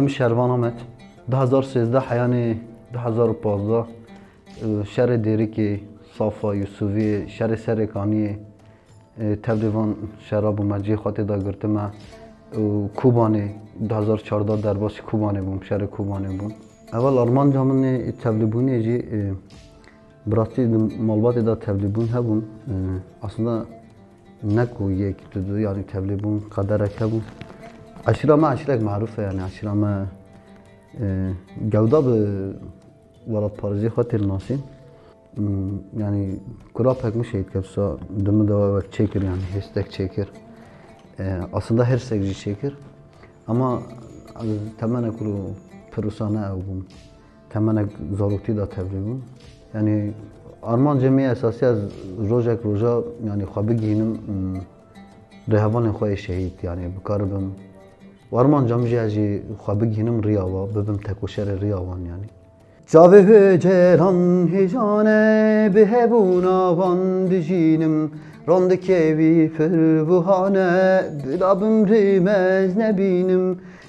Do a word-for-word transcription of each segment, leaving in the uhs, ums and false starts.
Min Şervan Amed, du hezar sêzdeh heyanê du hezar û pazdeh, e, şerê Dêrikê, Safa, Yusûviyê, şerê Serê Kaniyê, e, tevlî van şera bûme, cihê xwe tê de girtime û Kobanê, du hezar çardeh derbasî Kobanê bûm, şerê Kobanê bûm. Evel armanca min ê tevlîbûnê jî, e, bi rastî di malbatê de tevlîbûn hebûn. E, aslında ne ku yek tu du, yanî tevlîbûn qederek hebû. Eşîra me eşîrek marûf e, yanî eşîra me, e, gewda bi welatparêzî xwe tê nasîn. Hmm, yanî kura pek min şehîd kir, sa di min de wek çêkir, yanî hêstek çêkir. E, aslında hêrsek jî çêkir. Ama ez temenek ku pir wisa ne ew bûm. Temenek zaroktî de tevlî bûm. Yanî armancê min esasî ez rojek roja, yanî xwe bigihînim, hmm, rêhevalên xwe yê şehîd, yanî bikaribim. Û armanca min jî ez jî xwe bigihînim riya wan, bibim tekoşerê riya wan, yanî. Çavê Hocalan hêjan e, bi hebûna wan dijînim, randikê wî pir buhan e, bila bim rêmez nebînim.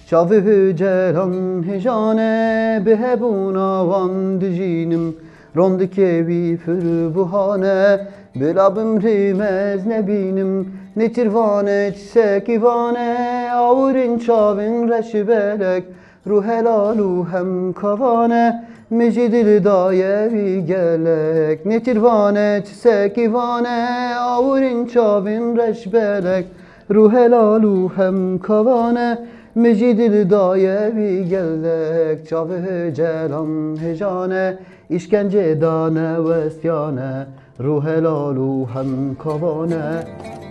Çavê Hocalan hêjan e, bi hebûna wan dijînim, randikê wî pir buhan e, bila bim rêmez nebînim. Nêçîrvan e, çisekî van e, awirên çavên reşbelek, rû helal û hem kavan e, min jî dil daye wî gelek. Nêçîrvan e, çisekî van e, awirên çavên reşbelek, rû helal û hem kavan e, min jî dil daye wî gelek. Çavê Hocalan hêjan e, îşkencê dane westiyane, rû helal û hem kavan e.